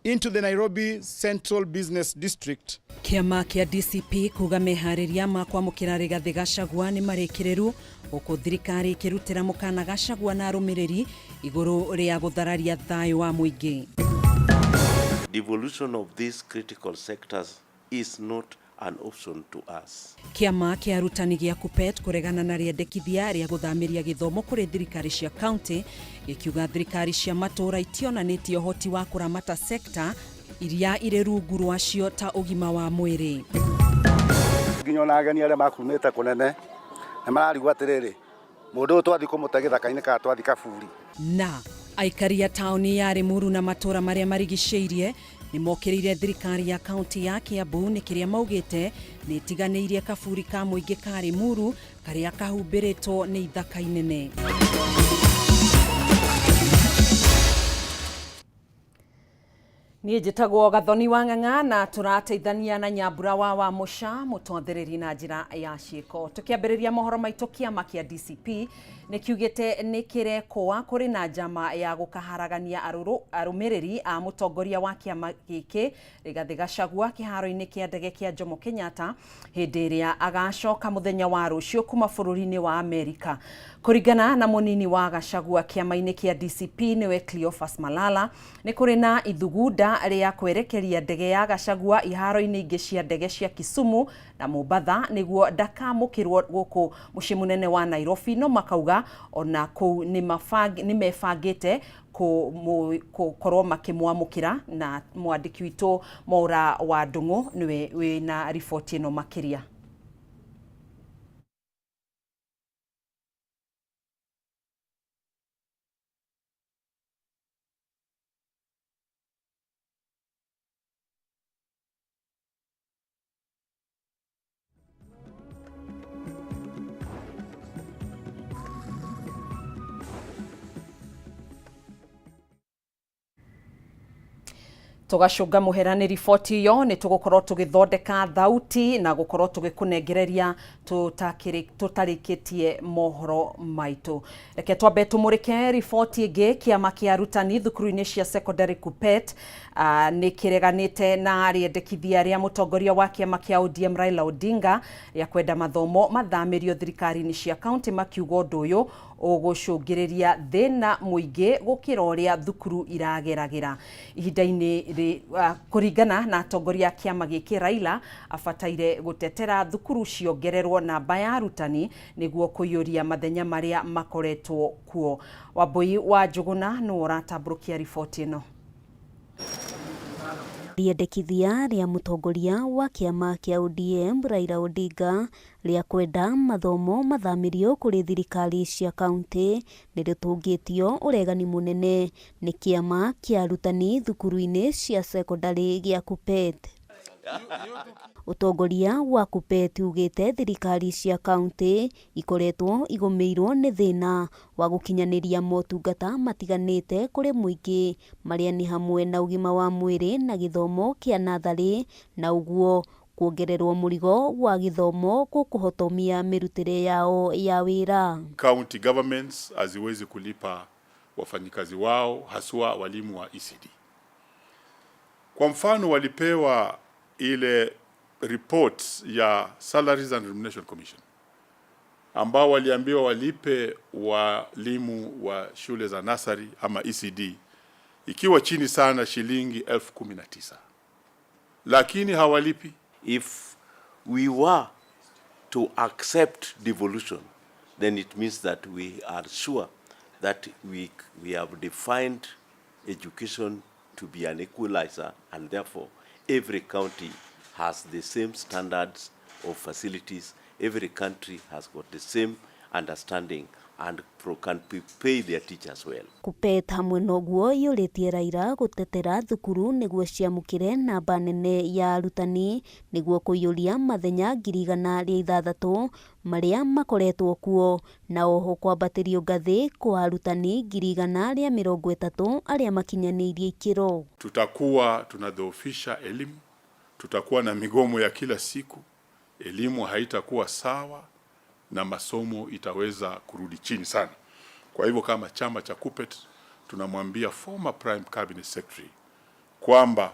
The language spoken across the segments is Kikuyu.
Into the Nairobi Central Business District. Kĩama kĩa DCP kuga meharĩria ma kwamũkĩra Rigathĩ Gachagua nĩ marĩkĩrĩru gũkũ thirikari ĩkĩrutĩra mũkana Gachagua na arũmĩrĩri igũrũ rĩa gũthararia thayũ wa mũingĩ. Devolution of these critical sectors is not an option to us. Kĩama kĩa arutani gĩa KUPPET kũregana na rĩendekithia rĩa gũthamĩria gĩthomo kũrĩ thirikari cia kaunti, gĩkiuga thirikari cia matũũra itionanĩtie ũhoti wa kũramata sekta iria irĩ rungu rwacio ta ũgima wa mwĩrĩ. Nginya ona ageni arĩa makumĩte kũnene nĩ mararigwo atĩrĩrĩ, mũndũ ũyũ twathiĩ kũmũte gĩthaka-inĩ kana twathiĩ kaburi. Na aikari a taũni ya Limuru na matũũra marĩa marigicĩirie nĩ mokĩrĩire thirikari ya kaunti ya Kiambu nĩ kĩrĩa maugĩte nĩ ĩtiganĩirie kaburi ka mũingĩ ka Limuru karĩa kahumbĩrĩtwo nĩ ithaka inene. Niĩ njĩtagwo Gathoni wa Ng'ang'a na tũrateithania na Nyambura wa Wamũca mũtwathĩrĩri na njĩra ya ciĩko. Tũkĩambĩrĩria mohoro maitũ, kĩama kĩa DCP nĩ kiugĩte nĩ kĩrekoa kũrĩ na njama ya gũkaharagania arũmĩrĩri a mũtongoria wa kĩama gĩkĩ Rigathĩ Gachagua kĩharo-inĩ kĩa ndege kĩa Jomo Kenyatta hĩndĩ ĩrĩa agacoka mũthenya wa rũciũ kuma bũrũri-inĩ wa Amerika. Kũringana na mũnini wa Gachagua kĩama-inĩ kĩa DCP nĩwe Cleophas Malala, nĩ kũrĩ na ithugunda rĩa kwerekeria ndege ya Gachagua iharo-inĩ ingĩ cia ndege cia Kisumu na Mombatha nĩguo ndakamũkĩrwo gũkũ mũciĩ mũnene wa Nairobi, no makauga ona kũu nĩ mebangĩte gũkorwo makĩmwamũkĩra. Na mwandĩki witũ Mwaura wa Ndung'u nĩwe wĩna riboti ĩno makĩria. Tũgacũnga mũhera nĩ riboti ĩyo. Nĩ tũgũkorwo tũgĩthondeka thauti na gũkorwo tũgĩkũnengereria tũtarĩkĩtie mohoro maitũ. Reke twambe tũmũrĩke riboti ĩngĩ. Kĩama kĩa arutani thukuru-inĩ cia secondary KUPPET nĩ kĩreganĩte na rĩendekithia rĩa mũtongoria wa kĩama kĩa ODM Raila Odinga rĩa kwenda mathomo mathamĩrio thirikari-inĩ cia kaunti, makiuga ũndũ ũyũ ũgũcũngĩrĩria thĩna mũingĩ gũkĩra ũrĩa thukuru irageragĩra ihinda-inĩ. Kũringana na atongoria a kĩama gĩkĩ, Raila abataire gũtetera thukuru ciongererwo namba ya arutani nĩguo kũiyũria mathenya marĩa makoretwo kuo. Wambui wa Njũgũna nĩwe ũratambũrũkia riboti ĩno. Rĩendekithia rĩa mũtongoria wa kĩama kĩa ODM Raila Odinga rĩa kwenda mathomo mathamĩrio kũrĩ thirikari cia kaunti nĩ rĩtũngĩtio ũregani mũnene nĩ kĩama kĩa arutani thukuru-inĩ cia sekondarĩ gĩa KUPPET. Ũtongoria wa KUPPET ugĩte thirikari cia kaunti ikoretwo igũmĩirwo nĩ thĩna wa gũkinyanĩria motungata matiganĩte kũrĩ mũingĩ, marĩa nĩ hamwe na ũgima wa mwĩrĩ na gĩthomo kĩa natharĩ, na ũguo kuongererwo mũrigo wa gĩthomo gũkũhotomia mĩrutĩre yao ya wĩra. County governments haziwezi kulipa wafanyikazi wao, haswa walimu wa ECD. Kwa mfano, walipewa ile report ya Salaries and Remuneration Commission ambao waliambiwa walipe walimu wa shule za nursery ama ECD ikiwa chini sana shilingi 19,000, lakini hawalipi. If we were to accept devolution, then it means that we are sure that we have defined education to be an equalizer, and therefore every county has the same standards of facilities, every country has got the same understanding and can pay their teachers well. KUPPET hamwe noguo yũrĩtie Raila gũtetera thukuru nĩguo ciamũkĩre namba nene ya arutani nĩguo kũiyũria mathenya 106,000 marĩa makoretwo kuo, na oho kwambatĩrio ngathĩ kwa arutani 130,000 arĩa makinyanĩirie ikĩro. Tutakuwa tunadhoofisha elimu, tutakuwa na migomo ya kila siku, elimu haitakuwa sawa na masomo itaweza kurudi chini sana. Kwa hivyo kama chama cha KUPPET tunamwambia former Prime Cabinet Secretary kwamba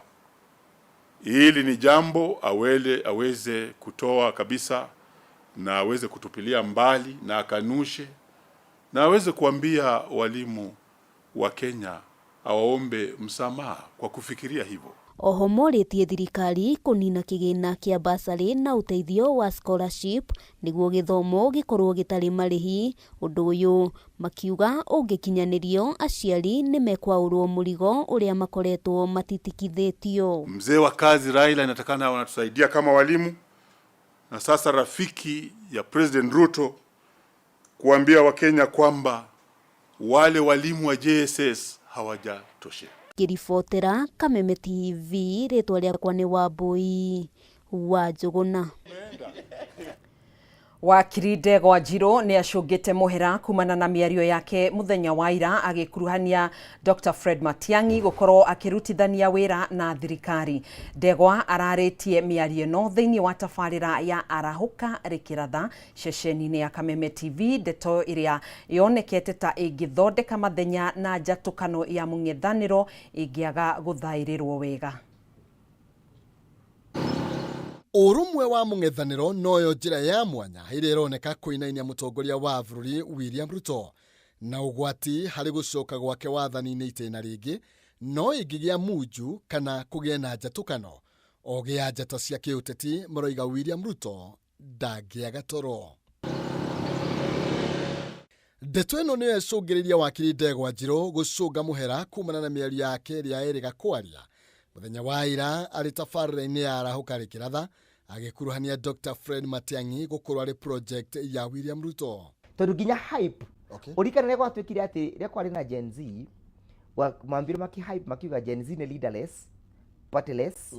hili ni jambo aweze kutoa kabisa na aweze kutupilia mbali na akanushe na aweze kuambia walimu wa Kenya awaombe msamaha kwa kufikiria hivyo. Oho morĩtie thirikari kũnina kĩgĩna kĩa basarĩ na ũteithio wa scholarship nĩguo gĩthomo gĩkorwo gĩtarĩ marĩhi. Ũndũ ũyũ makiuga ũngĩkinyanĩrio aciari nĩmekwaũrwo mũrigo ũrĩa makoretwo matitikithĩtio. Mzee wa kazi Raila inatakana wanatusaidia kama walimu, na sasa rafiki ya President Ruto kuambia Wakenya kwamba wale walimu wa JSS hawajatoshea. Ngĩribotera Kameme TV, rĩtwa rĩakwa nĩ Wambui wa Njũgũna. Wakiri Ndegwa Njirũ nĩ acũngĩte mũhera kumana na mĩario yake mũthenya wa ira agĩkuruhania Dr. Fred Matiang'i gũkorwo akĩrutithania wĩra na thirikari. Ndegwa ararĩtie mĩario ĩno thĩinĩ wa tabarĩra ya Arahũka Rĩkĩratha ceceni-inĩ ya Kameme TV, ndeto ĩrĩa yonekete ta ĩngĩthondeka mathenya na njatũkano ya mũng'ethanĩro ĩngĩaga gũthaĩrĩrwo wega. Ũrũmwe wa mũng'ethanĩro noyo njĩra ya mwanya ĩrĩa ĩroneka kũinainia mũtongoria wa bũrũri William Ruto na ũgwati harĩ gũcoka gwake wathani-inĩ itĩna rĩngĩ no ĩngĩgĩa munju kana kũgĩe na njatũkano. Ogĩ a njata cia kĩũteti maroiga William Ruto ndangĩaga toro. Ndeto ĩno nĩyo ĩcũngĩrĩirie wakiri Ndegwa Njirũ gũcũnga mũhera kumana na mĩario yake ĩrĩa erĩga kwaria mũthenya wa ira arĩ tabarĩra-inĩ ya Arahũka Rĩkĩratha agĩkuruhania Dr. Fred Matiang'i gũkorwo arĩ project ya William Ruto. Tondu nginya hype urikana rĩrĩa gwatuĩkire atĩ rĩrĩa kwarĩ na Gen Z mambire maki hype makiuga Gen Z nĩ leaderless, partyless,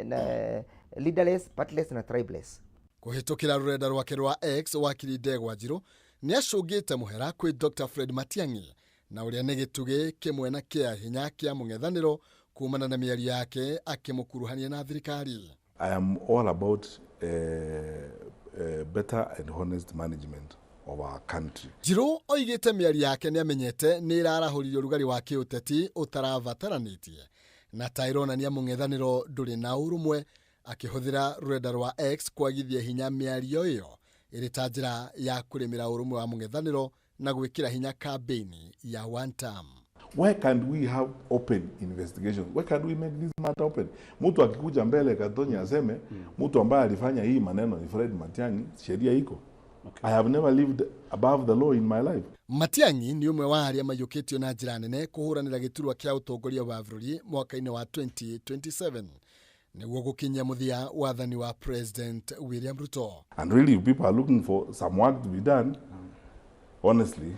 na leaderless, partyless na tribeless. Kũhĩtũkĩra rũrenda rwake rwa X, wakiri Ndegwa Njirũ nĩ acũngĩte mũhera kwĩ Dr. Fred Matiang'i na ũrĩa nĩ gĩtugĩ kĩmwe na kĩa hinya kĩa mũng'ethanĩro kumana na mĩario yake akĩmũkuruhania na thirikari. I am all about better and honest management of our country. Njirũ oigĩte mĩario yake nĩamenyete nĩ ĩrarahũrire ũrugarĩ wa kĩũteti ũtarabataranĩtie na ta ĩronania mũng'ethanĩro ndũrĩ na ũrũmwe, akĩhũthĩra rũrenda rwa X kwagithia hinya mĩario ĩyo ĩrĩ ta njĩra ya kũrĩmĩra ũrũmwe wa mũng'ethanĩro na gwĩkĩra hinya kambĩini ya one term. Why can't we have open investigations? Why can't we make this matter open? Mtu akikuja mbele Gathoni aseme mtu ambaye alifanya hii maneno ni Fred Matiang'i, sheria iko. I have never lived above the law in my life. Matiang'i nĩ ũmwe wa arĩa maiyũkĩtio na njĩra nene kũhũranĩra gĩturwa kĩa ũtongoria wa bũrũri mwaka-inĩ wa 2027 nĩguo gũkinyia mũthia wathani wa President William Ruto. And really, if people are looking for some work to be done, honestly,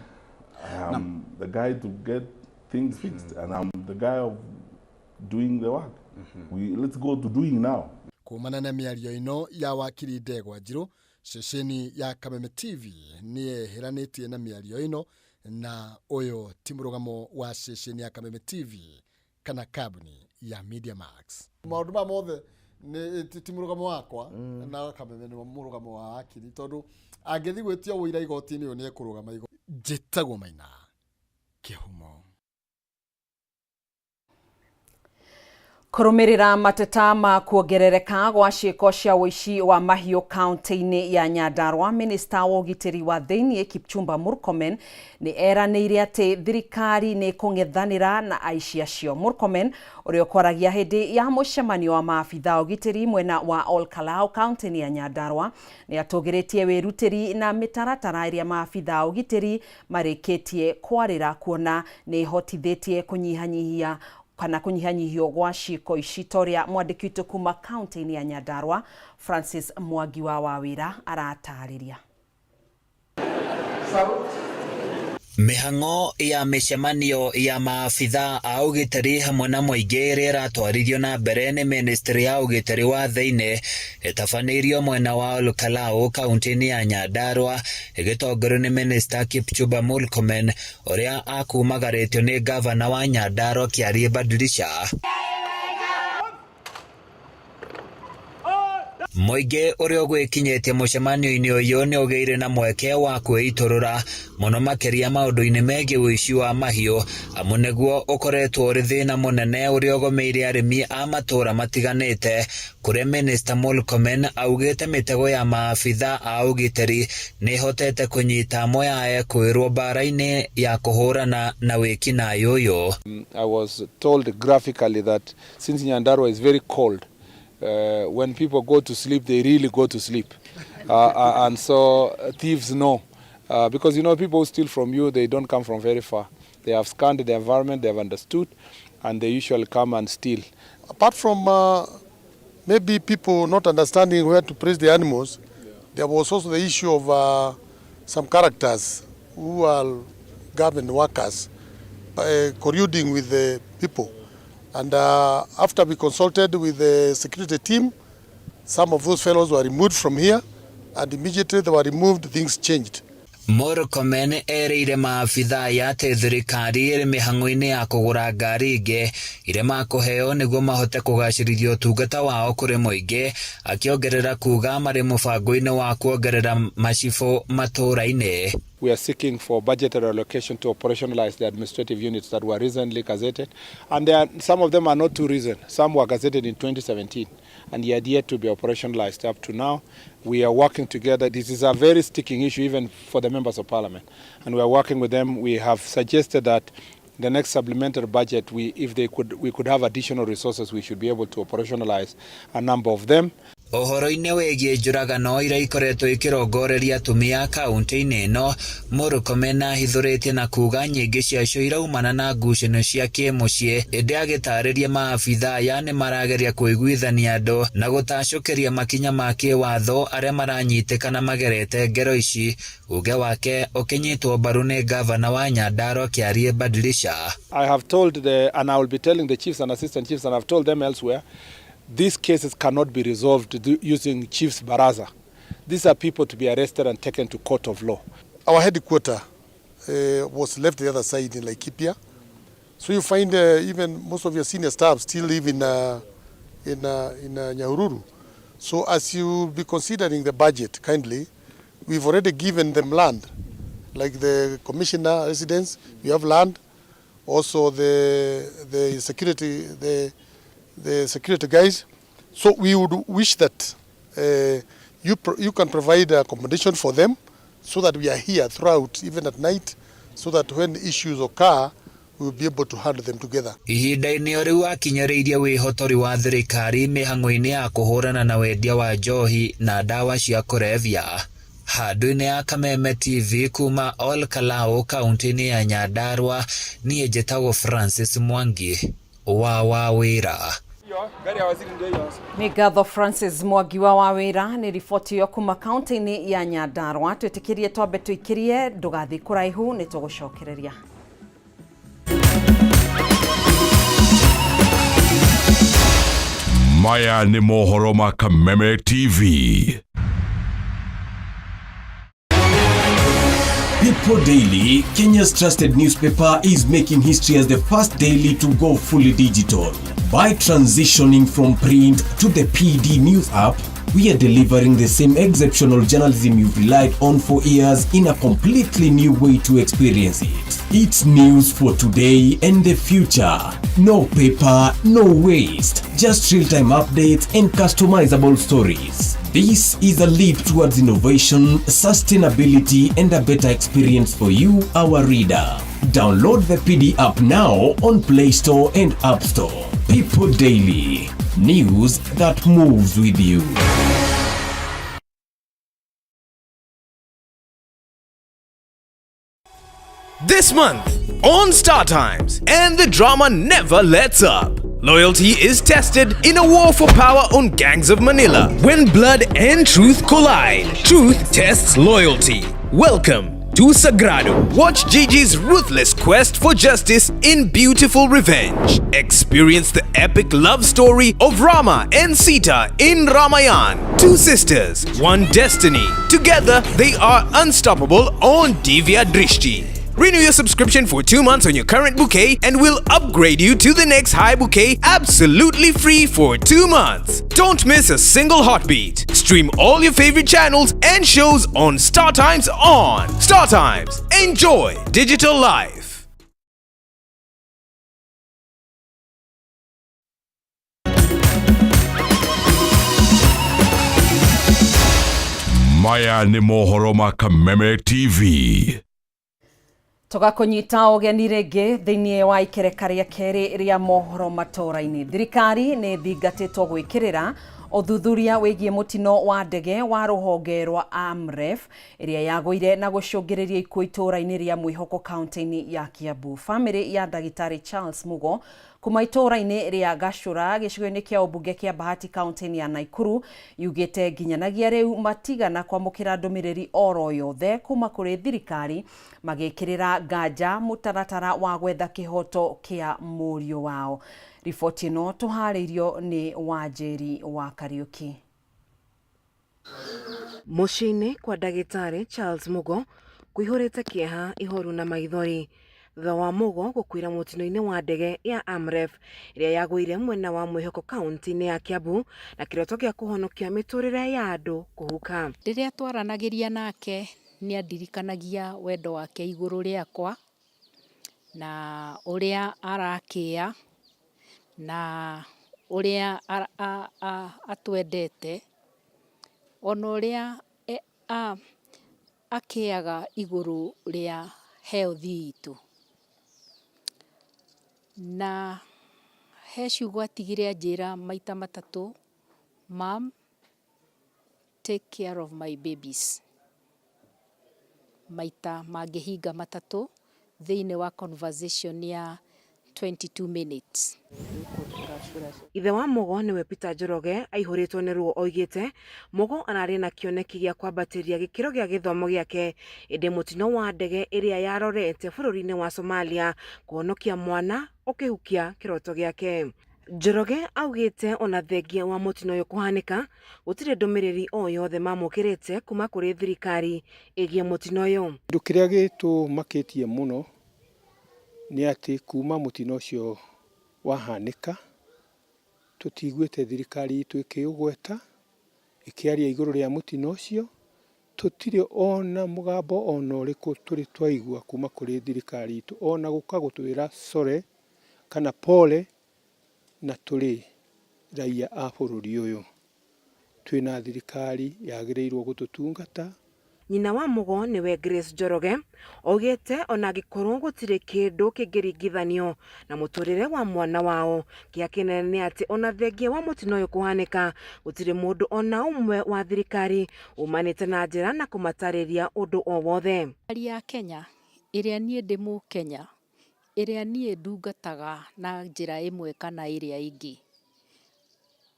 I am the guy to get things fixed, and I'm the guy of doing the work. Let's go to doing now. Kumana na mĩario ĩno ya wakiri Ndegwa Njirũ, ceceni ya Kameme TV nĩyeheranĩtie na mĩario ĩno, na ũyũ ti mũrũgamo wa ceceni ya Kameme TV kana kambuni ya Media Max. Maũndũ maya mothe nĩ ti mũrũgamo wakwa na Kameme nĩ mũrũgamo wa wakiri, tondũ angĩthiĩ gwĩtio ũira igoti-inĩ ũyũ nĩekũrũgama igoti. Njĩtagwo Maina Kĩhumo. Kũrũmĩrĩra mateta ma kuongerereka gwa ciĩko cia ũici wa mahiũ kaunti-inĩ ya Nyandarua, minista wa ũgitĩri wa thĩinĩ Kipchumba Murkomen nĩ eranĩire atĩ thirikari nĩ ĩkũng'ethanĩra na aici acio. Murkomen ũrĩa ũkwaragia hĩndĩ ya mũcemanio wa maabitha ũgitĩri mwena wa Olkalau kaunti-inĩ ya Nyandarua nĩ atũgĩrĩtie wĩrutĩri na mĩtaratara ĩrĩa maabitha ũgitĩri marĩkĩtie kwarĩra kuona nĩ ĩhotithĩtie kũnyihanyihia kana kũnyihanyihio gwa ciĩko ici ta ũrĩa mwandĩki witũ kuma kaunti-inĩ ya Nyandarua Francis Mwangi wa Wawĩra aratarĩria. Mĩhang'o ya mĩcemanio ya maabitha a ũgitĩri hamwe na mũingĩ ĩrĩa ĩratwarithio na mbere nĩ ministry ya ũgitĩri wa thĩinĩ ĩtabanĩirio mwena wa Olkalau kaunti-inĩ ya Nyandarua ĩgĩtongorio nĩ Minister Kipchumba Murkomen ũrĩa akumagarĩtio nĩ gavana wa Nyandarua Kĩarie Badilisha. Mũingĩ ũrĩa ũgwĩkinyĩtie mũcemanio-inĩ ũyũ nĩ ũgĩire na mweke wa kwĩitũrũra mũno makĩria maũndũ-inĩ megiĩ ũici wa mahiũ, amu nĩguo ũkoretwo ũrĩ thĩna mũnene ũrĩa ũgũmĩire arĩmi a matũũra matiganĩte, kũrĩa Minister Murkomen augĩte mĩtego ya maabitha a ũgitĩri nĩ ĩhotete kũnyita amwe a ekũĩrwo mbara-inĩ ya kũhũrana na wĩkinaĩ ũyũ. I was told graphically that since Nyandarua is very cold, when people go to sleep, they really go to sleep. And so thieves know. Because you know, people who steal from you, they don't come from very far. They have scanned the environment, they have understood, and they usually come and steal. Apart from maybe people not understanding where to place the animals, there was also the issue of some characters who are government workers colluding with the people. And after we consulted with the security team, some of those fellows were removed from here, and immediately they were removed, things changed. Murkomen erĩire maabitha aya atĩ thirikari ĩrĩ mĩhang'o-inĩ ya kũgũra ngari ingĩ iria makũheo nĩguo mahote kũgacĩrithia ũtungata wao kũrĩ mũingĩ, akĩongerera kuga marĩ mũbango-inĩ wa kuongerera macibũ matũũra-inĩ. We are seeking for budgetary allocation to operationalize the administrative units that were recently gazetted. And there are, some of them are not too recent. Some were gazetted in 2017 and yet to be operationalized up to now. We are working together. This is a very sticking issue even for the members of parliament. And we are working with them. We have suggested that the next supplementary budget, if we could have additional resources, we should be able to operationalize a number of them. Ũhoro-inĩ wĩgiĩ njũragano iria ikoretwo ikĩrongoreria atumia kaunti-inĩ ĩno, Murkomen ahithũrĩtie na kuga nyingĩ ciacio iraumana na ngucanio cia kĩmũciĩ, ĩndĩ agĩtarĩria maabitha aya nĩ marageria kũiguithania andũ na gũtacũkĩria makinya ma kĩwatho arĩa maranyitĩkana magerete ngero ici. Uge wake ũkĩnyitwo mbaru nĩ ngavana wa Nyandarua Kĩarie Badilisha. I have told and I will be telling the chiefs and assistant chiefs, and I've told them elsewhere, these cases cannot be resolved using chiefs baraza. These are people to be arrested and taken to court of law. Our headquarters was left the other side in Laikipia. So you find even most of your senior staff still live in Nyahururu. So as you be considering the budget kindly, we've already given them land. Like the commissioner residence, we have land. Also the security, the security guys. So we would wish that you can provide accommodation for them so that we are here throughout, even at night, so that when issues occur, we will be able to handle them together. Ihinda-inĩ o rĩu akinyĩrĩirie wĩhotori wa thirikari mĩhang'o-inĩ ya kũhũrana na wendia wa njohi na ndawa cia kũrebia. Handũ-inĩ ya Kameme TV kuma Ol Kalou kaunti-inĩ ya Nyandarua, niĩ njĩtagwo Francis Mwangi wa Wawĩra. Nĩ ngatho Francis Mwangi wa Wawĩra nĩ riboti ĩyo kuma kaunti-inĩ ya Nyandarua. Twĩtĩkĩrie twambe tũikĩrie, ndũgathiĩ kũraihu, nĩ tũgũcokereria. Maya nĩ mohoro ma Kameme TV. People Daily, Kenya's trusted newspaper, is making history as the first daily to go fully digital. By transitioning from print to the PD News app, we are delivering the same exceptional journalism you've relied on for years in a completely new way to experience it. It's news for today and the future. No paper, no waste. Just real-time updates and customizable stories. This is a leap towards innovation, sustainability, and a better experience for you, our reader. Download the PD app now on Play Store and App Store. People Daily. News that moves with you. This month on Star Times, and the drama never lets up. Loyalty is tested in a war for power on Gangs of Manila. When blood and truth collide, truth tests loyalty. Welcome to Sagrado. Watch Gigi's ruthless quest for justice in Beautiful Revenge. Experience the epic love story of Rama and Sita in Ramayan. Two sisters, one destiny. Together, they are unstoppable on Divya Drishti. Renew your subscription for 2 months on your current bouquet and we'll upgrade you to the next high bouquet absolutely free for 2 months. Don't miss a single heartbeat. Stream all your favorite channels and shows on Star Times On. Star Times. Enjoy digital life. Maya nĩ mohoro ma Kameme TV. Tũgakũnyita ũgeni rĩngĩ thĩinĩ wa ikereka rĩa kerĩ rĩa mohoro matũũra-inĩ. Thirikari nĩ ĩthingatĩtwo gwĩkĩrĩra ũthuthuria wĩgiĩ mũtino wa ndege wa rũhonge rwa Amref ĩrĩa yagũire na gũcũngĩrĩria ikuũ itũũra-inĩ rĩa Mwĩhoko kaunti-inĩ ya Kiambu. Famĩlĩ ya ndagĩtarĩ Charles Mugo kuma itũũra-inĩ rĩa Gacũra gĩcigo-inĩ kĩa ũmbunge kĩa Bahati kaunti-inĩ ya Nakuru yugĩte nginyanagia rĩu matigana kwamũkĩra ndũmĩrĩri oro yothe kuma kũrĩ thirikari, magĩkĩrĩra nganja mũtaratara wa gwetha kĩhoto kĩa mũriũ wao. Riboti ĩno tũharĩirio nĩ Wanjĩri wa Kariũki. Mũciĩ-inĩ kwa ndagĩtarĩ Charles Mugo kũihũrĩte kĩeha, ihoru na maithori thutha wa Mugo gũkuĩra mũtino-inĩ wa ndege ya Amref ĩrĩa yagũire mwena wa Mwĩhoko kaunti-inĩ ya Kiambu na kĩroto gĩa kũhonokia mĩtũrĩre ya andũ kũhuka. Rĩrĩa twaranagĩria nake nĩ andirikanagia wendo wake igũrũ rĩakwa na ũrĩa arakĩĩa na ũrĩa atwendete, ona ũrĩa akĩaga igũrũ rĩa health itũ. Na he ciugo atigire anjĩra maita matatũ, "Mum, take care of my babies." Maita mangĩhinga matatũ thĩinĩ wa conversation ya 22 minutes. Ithe wa Mugo nĩwe Peter Njoroge aihũrĩtwo nĩ ruo oigĩte Mugo ararĩ na kĩoneki gĩa kwambatĩria gĩkĩro gĩa gĩthomo gĩake, ĩndĩ mũtino wa ndege ĩrĩa yarorete bũrũri-inĩ wa Somalia kũhonokia mwana ũkĩhukia kĩroto gĩake. Njoroge augĩte ona thengia wa mũtino ũyũ kũhanĩka gũtirĩ ndũmĩrĩri o yothe mamũkĩrĩte kuma kũrĩ thirikari ĩgiĩ mũtino ũyũ. Kĩndũ kĩrĩa gĩtũmakĩtie mũno nĩ atĩ kuma mũtino ũcio wahanĩka tũtiguĩte thirikari itũ ĩkĩũgweta, ĩkĩaria igũrũ rĩa mũtino ũcio. Tũtirĩ ona mũgambo ona ũrĩkũ tũrĩ twaigua kuma kũrĩ thirikari itũ, ona gũka gũtwĩra sorry kana pole. Na tũrĩ raia a bũrũri ũyũ, twĩna thirikari yagĩrĩirwo gũtũtungata. Nyina wa Mugo nĩwe Grace Njoroge augĩte ona angĩkorwo gũtirĩ kĩndũ kĩngĩringithanio na mũtũrĩre wa mwana wao, kĩeha kĩnene nĩ atĩ ona thengia wa mũtino ũyũ kũhanĩka gũtirĩ mũndũ ona ũmwe wa thirikari umanĩte na njĩra na kũmatarĩria ũndũ o wothe. Thirikari ya Kenya ĩrĩa niĩ ndĩ mũkenya, ĩrĩa niĩ ndungataga na njĩra ĩmwe kana ĩrĩa ĩngĩ,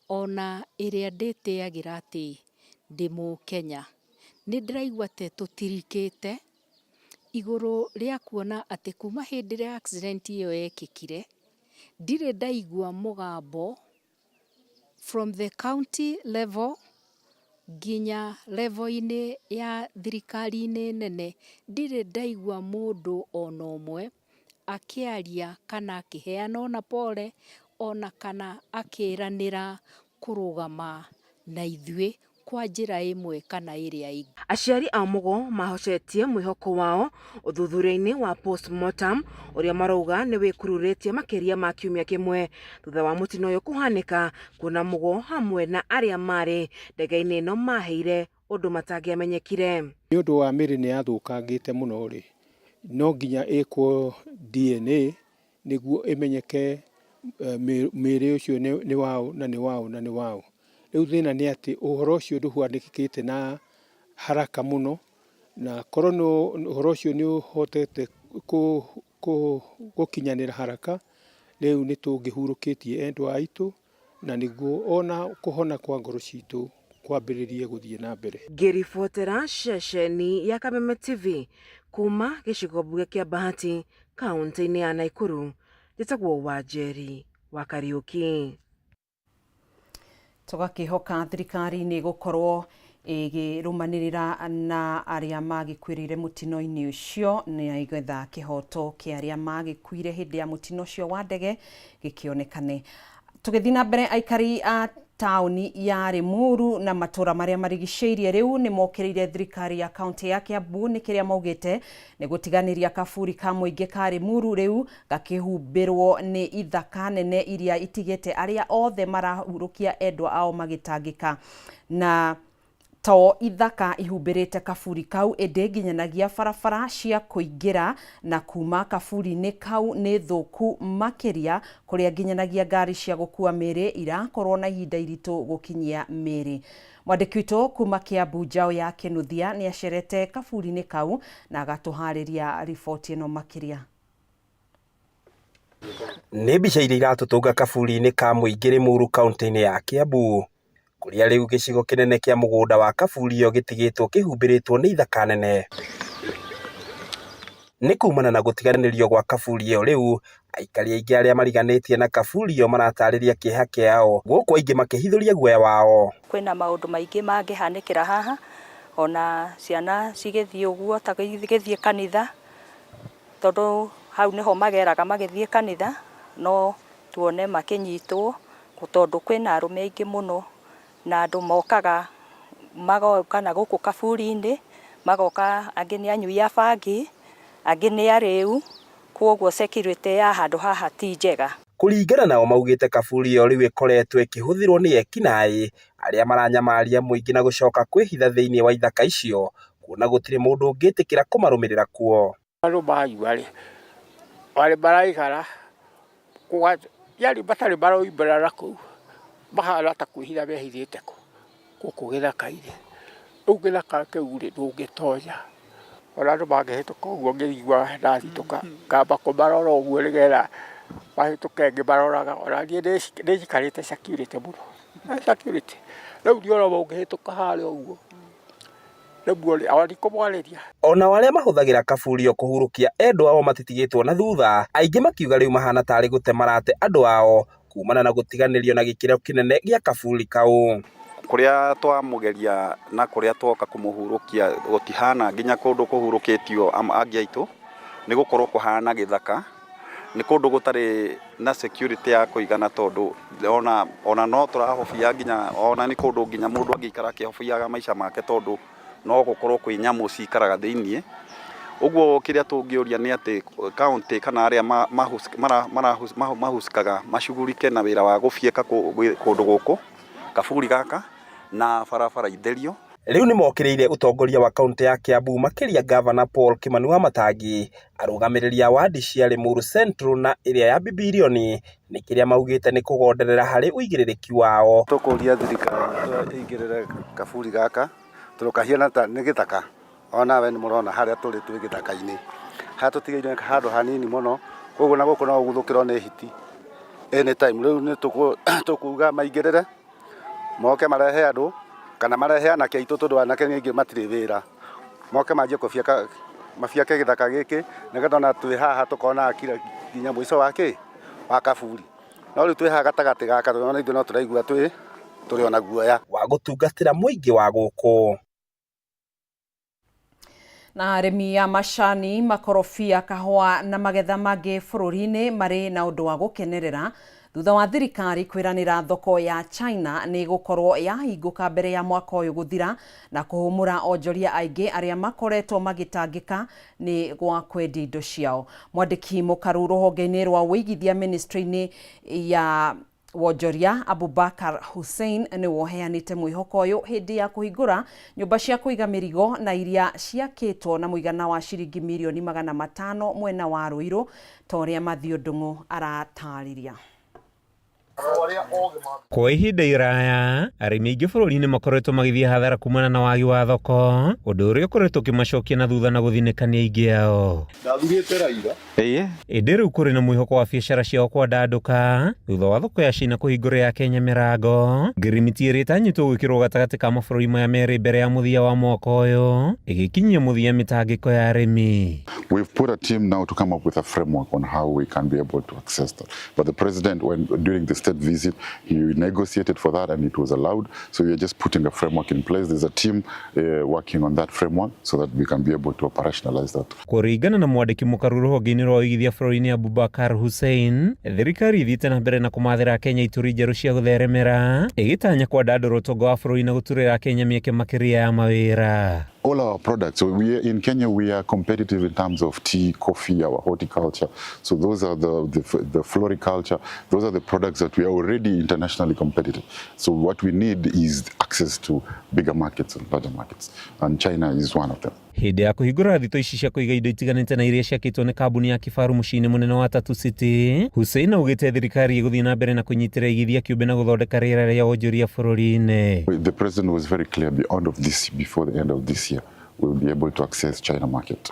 ona ĩrĩa ndĩtĩagĩra atĩ ndĩ mũkenya, nĩ ndĩraigua ta tũtirikĩte igũrũ rĩa kuona atĩ kuma hĩndĩ ĩrĩa accident ĩyo yekĩkire ndirĩ ndaigua mũgambo from the county level nginya level-inĩ ya thirikari-inĩ nene, ndirĩ ndaigua mũndũ ona ũmwe akĩaria kana akĩheana ona pole ona kana akĩranĩra kũrũgama na ithuĩ kwa njĩra ĩmwe kana ĩrĩa ĩngĩ. Aciari a Mugo mahocetie mwĩhoko wao ũthuthuria-inĩ wa postmortem ũrĩa marauga nĩ wĩkururĩtie makĩria ma kiumia kĩmwe thutha wa mũtino ũyũ kũhanĩka, kuona Mugo hamwe na arĩa marĩ ndege-inĩ ĩno maheire ũndũ matangĩamenyekire. Nĩ ũndũ wa mĩrĩ nĩ yathũkangĩte mũno rĩ, no nginya ĩkwo DNA nĩguo ĩmenyeke mĩrĩ ũcio nĩ waũ na nĩ waũ na nĩ waũ. Rĩu thĩna nĩ atĩ ũhoro ũcio ndũhanĩkĩte na haraka mũno, na korwo ũhoro ũcio nĩ ũhotete gũkinyanĩra haraka, rĩu nĩ tũngĩhurũkĩtie endwa aitũ na nĩguo ona kũhona kwa ngoro citũ kwambĩrĩrie gũthiĩ na mbere. Ngĩribotera ceceni ya Kameme TV kuma gĩcigo mbunge kĩa Bahati kaunti-inĩ ya Nakuru, njĩtagwo Wanjeri wa Kariũki. Tũgakĩhoka thirikari nĩ gũkorwo Ĩgĩrũmanĩrĩra na arĩa magĩkuĩrĩire mũtino-inĩ ũcio nĩgetha kĩhoto kĩa arĩa magĩkuire hĩndĩ ya mũtino ũcio wa ndege gĩkĩonekane. Tũgĩthiĩ na mbere, aikari a taũni ya Limuru na matũra marĩa marigicĩirie rĩu nĩ mokĩrĩire thirikari ya kaunti ya Kiambu nĩ kĩrĩa maugĩte nĩ gũtiganĩria kaburi ka mũingĩ ka Limuru rĩu gakĩhumbĩrwo nĩ ithaka nene iria itigĩte arĩa othe marahurũkia endwa ao magĩtangĩka. Na to ithaka ihumbĩrĩte kaburi kau, ĩndĩ nginyanagia barabara cia kũingĩra na kuma kaburi-inĩ kau nĩ thũku makĩria, kũrĩa nginyanagia ngari cia gũkua mĩĩrĩ irakorwo na ihinda iritũ gũkinyia mĩĩrĩ. Mwandĩki witũ kuma Kiambu Njaũ ya Kĩnuthia nĩ acerete kaburi-inĩ kau na agatũharĩria riboti ĩno makĩria. Nĩ mbica iria iratũtũnga kaburi-inĩ ka mũingĩ Limuru kaunti-inĩ ya Kiambu, kũrĩa rĩu gĩcigo kĩnene kĩa mũgũnda wa kaburi ĩyo gĩtigĩtwo kĩhumbĩrĩtwo nĩ ithaka nene. Nĩ kumana na gũtiganĩrio gwa kaburi ĩyo rĩu, aikari aingĩ arĩa mariganĩtie na kaburi ĩyo maratarĩria kĩeha kĩao, gũkũ aingĩ makĩhithũria guoya wao. Kwĩna maũndũ maingĩ mangĩhanĩkĩra haha, ona ciana cigĩthiĩ ũguo ta gĩthiĩ kanitha, tondũ hau nĩho mageraga magĩthiĩ kanitha, no tuone makĩnyitwo, tondũ kwĩna arũme aingĩ mũno na andũ mokaga magoka na gũkũ kaburi-inĩ, magoka angĩ nĩ anyui a bangi, angĩ nĩ arĩu, koguo security ya handũ haha ti njega. Kũringana nao maugĩte kaburi ĩyo rĩu ĩkoretwo ĩkĩhũthĩrwo nĩ ekinaĩ arĩa maranyamaria mũingĩ na gũcoka kwĩhitha thĩinĩ wa ithaka icio, kuona gũtirĩ mũndũ ũngĩtĩkĩra kũmarũmĩrĩra kuo. Andũ manyua rĩ, marĩ maraikara yani matarĩ maroimbũra na kũu, mahana ta kwĩhitha mehithĩte gũkũ gĩthaka-inĩ. Rĩu gĩthaka kĩu rĩ, ndũngĩtonya. Ona andũ mangĩhĩtũka ũguo ngĩigua ndathitũka, ngamba kũmarora ũguo nĩgetha mahĩtũke ngĩmaroraga. Ona niĩ nĩ njikarĩte security mũno, security. Rĩu niĩ ona ũngĩhĩtũka harĩa ũguo, rĩmwe ona ndikũmwarĩria. Onao arĩa mahũthagĩra kaburi ĩyo kũhurũkia endwa ao matitigĩtwo na thutha, aingĩ makiuga rĩu mahana tarĩ gũte marate andũ ao kumana na gũtiganĩrio na gĩkĩro kĩnene gĩa kaburi kau. Kũrĩa twamũgeria na kũrĩa twoka kũmũhurũkia gũtihana nginya kũndũ kũhurũkĩtio angĩ aitũ, nĩ gũkorwo kũhana gĩthaka, nĩ kũndũ gũtarĩ na security ya kũigana, tondũ ona no tũrahobia nginya ona nĩ kũndũ nginya mũndũ angĩikara akĩhobiaga maica make, tondũ no gũkorwo kwĩ nyamũ cikaraga thĩiniĩ. Ũguo kĩrĩa tũngĩũria nĩ atĩ county kana arĩa mahusikaga macugurike na wĩra wa gũbieka kũndũ gũkũ kaburi gaka na barabara itherio. Rĩu nĩ mokĩrĩire ũtongoria wa kaunti ya Kiambu, makĩria Gavana Paul Kimani wa Matangi, arũgamĩrĩri a wadi cia Limuru Central na ĩrĩa ya Bibilioni, nĩ kĩrĩa maugĩte nĩ kũgonderera harĩ ũigĩrĩrĩki wao. Tũkũria thirikari ĩingĩrĩre kaburi gaka, tondũ kahiana ta nĩ gĩthaka. Onawe nĩ mũrona harĩa tũrĩ, twĩ gĩthaka-inĩ, harĩa tũtigĩire handũ hanini mũno, koguo na gũkũ no ũguthũkĩrwo nĩ hiti anytime. Rĩu nĩ tũkuga maingĩrĩre, moke marehe andũ kana marehe anake aitũ, tondũ anake nĩ aingĩ matirĩ wĩra, moke manjie kũbieka, mabiake gĩthaka gĩkĩ, nĩgetha ona twĩ haha tũkonaga kila nginya mũico wa kĩ wa kaburi. No rĩu twĩ haha gatagatĩ gaka, ona ithuĩ no tũraigua twĩ tũrĩ ona guoya wa gũtungatĩra mũingĩ wa gũkũ. Na arĩmi a macani, makorobia, kahũa na magetha mangĩ bũrũri-inĩ marĩ na ũndũ wa gũkenerera thutha wa thirikari kwĩranĩra thoko ya China nĩ ĩgũkorwo yahingũka mbere ya mwaka ũyũ gũthira, na kũhũmũra onjoria aingĩ arĩa makoretwo magĩtangĩka nĩ gwa kwendia indo ciao. Mwandĩki mũkaru rũhonge-inĩ rwa ũigithia ministry-inĩ ya wonjoria Abubakar Hussein nĩwe ũheanĩte mwĩhoko ũyũ hĩndĩ ya kũhingũra nyũmba cia kũiga mĩrigo na iria ciakĩtwo na mũigana wa ciringi mirioni 500 mwena wa Ruiru, ta ũrĩa Mathiũ Ndung'u aratarĩria. Kwa ihinda iraya, arĩmi aingĩ bũrũri-inĩ makoretwo magĩthiĩ hathara kumana na wagi wa thoko, ũndũ ũrĩa ũkoretwo ũkĩmacokia na thutha na gũthinĩkania aingĩ ao. Ndathurĩte Raila. Ĩndĩ rĩu kũrĩ na mwĩhoko wa biacara ciao kwandandũka thutha wa thoko ya China kũhingũrĩra ya Kenya mĩrango. Ngirimiti ĩrĩa ĩtanyĩtwo gwĩkĩrwo gatagatĩ ka mabũrũri maya merĩ mbere ya mũthia wa mwaka ũyũ ĩgĩkinyia mũthia mĩtangĩko ya arĩmi. We've put a team now to come up with a framework on how we can be able to access that. But the president, when during the State state visit. He negotiated for that and it was allowed. So we are just putting a framework in place. There's a team working on that framework so that we can be able to operationalize that. Kũringana na mwandĩki mũkaru rũhonge-inĩ rwa ũigithia bũrũri-inĩ Abubakar Hussein, thirikari ithiĩte na mbere na kũmathĩra Kenya ituri njerũ cia gũtheremera, ĩgĩtanya kwandandũra ũtonga wa bũrũri na gũturĩra Kenya mĩeke makĩria ya mawĩra. All our products. So we are, in Kenya, we are competitive in terms of tea, coffee, our horticulture. So those are the floriculture. Those are the products that we are already internationally competitive. So what we need is access to bigger markets and larger markets. And China is one of them. Hĩndĩ ya kũhingũra thito ici cia kũiga indo itiganĩte na iria ciakĩtwo nĩ kambuni ya Kifaru mũciĩ-inĩ mũnene wa Tatu City, Hussein augĩte thirikari ĩgũthiĩ na mbere na kũnyitĩrĩra igithia kĩũmbe na gũthondeka rĩera rĩa wonjoria bũrũri-inĩ. The president was very clear, before the end of this year, we'll be able to access China market,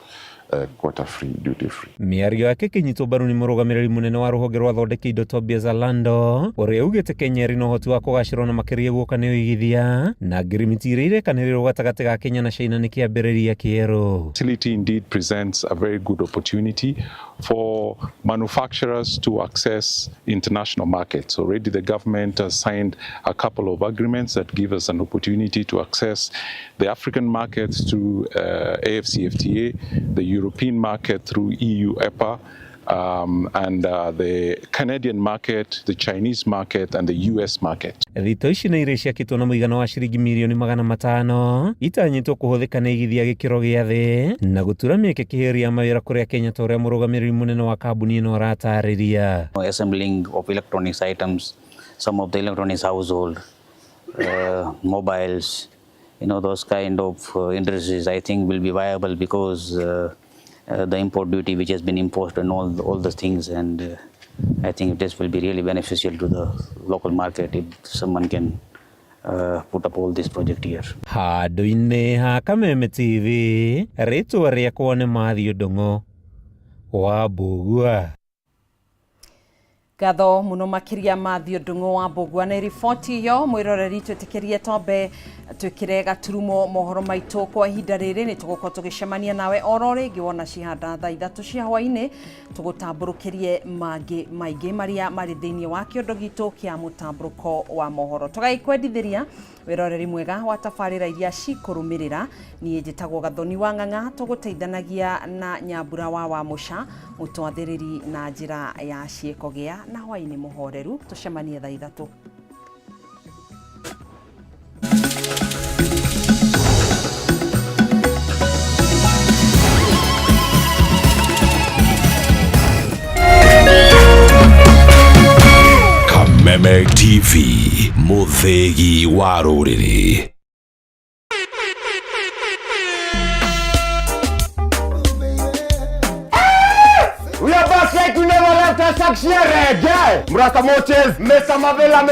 quota free, duty free. Mĩario yake ĩkĩnyitwo mbaru nĩ mũrũgamĩrĩri mũnene wa rũhonge rwa thondeki indo Tobias Alando, ũrĩa augĩte Kenya ĩrĩ na ũhoti wa kũgacĩra na makĩria guoka nĩ ũigithia na ngirimiti iria irekanĩrĩrwo gatagatĩ ga Kenya na China nĩ kĩambĩrĩria kĩerũ. Facility indeed presents a very good opportunity for manufacturers to access international markets. Already the government has signed a couple of agreements that give us an opportunity to access the African markets through AfCFTA, the European market through EU EPA, and the Canadian market, the Chinese market, and the US market. Thito ici na iria ciakĩtwo na mũigana wa ciringi mirioni 500 itanyĩtwo kũhũthĩka nĩ igithia gĩkĩro gĩa thĩ na gũtura mĩeke kĩhĩri ya mawĩra kũrĩa Kenya ta ũrĩa mũrũgamĩrĩri mũnene wa kambuni ĩno aratarĩria. Assembling of electronics items, some of the electronics household, mobiles, those kind of industries, I think will be viable because the import duty which has been imposed on all the things, and I think this will be really beneficial to the local market if someone can put up all this project here. Handũ-inĩ ha Kameme TV, rĩtwa rĩakwa nĩ Matthew Ndung'u wa Mbũgua. Ngatho muno makiria Matthew Ndung'u wa Mbũgua nĩ riboti ĩyo. Mwĩroreri, twĩtĩkĩrie twambe twĩkĩre gaturumo mohoro maitũ kwa ihinda rĩrĩ. Nĩ tũgũkorwo tũgĩcemania nawe oro rĩngĩ wona cihanda thaa 3 cia hwaĩ-inĩ, tũgũtambũrũkĩrie mangĩ maingĩ marĩa marĩ thĩinĩ wa kĩondo gitũ kĩa mũtambũrũko wa mohoro. Tũgagĩkwendithĩria wĩroreri mwega wa tabarĩra iria cikũrũmĩrĩra. Niĩ njĩtagwo Gathoni wa Ng'ang'a, tũgũteithanagia na Nyambura wa Wamũca mũtwathĩrĩri na njĩra ya ciĩko. Gĩa na hwaĩ-inĩ mũhoreru, tũcemanie thaa 3. Kameme TV, mũthĩgi wa rũrĩrĩ. We are back like we never left us. Mrasta Moches, Mr. Mavela.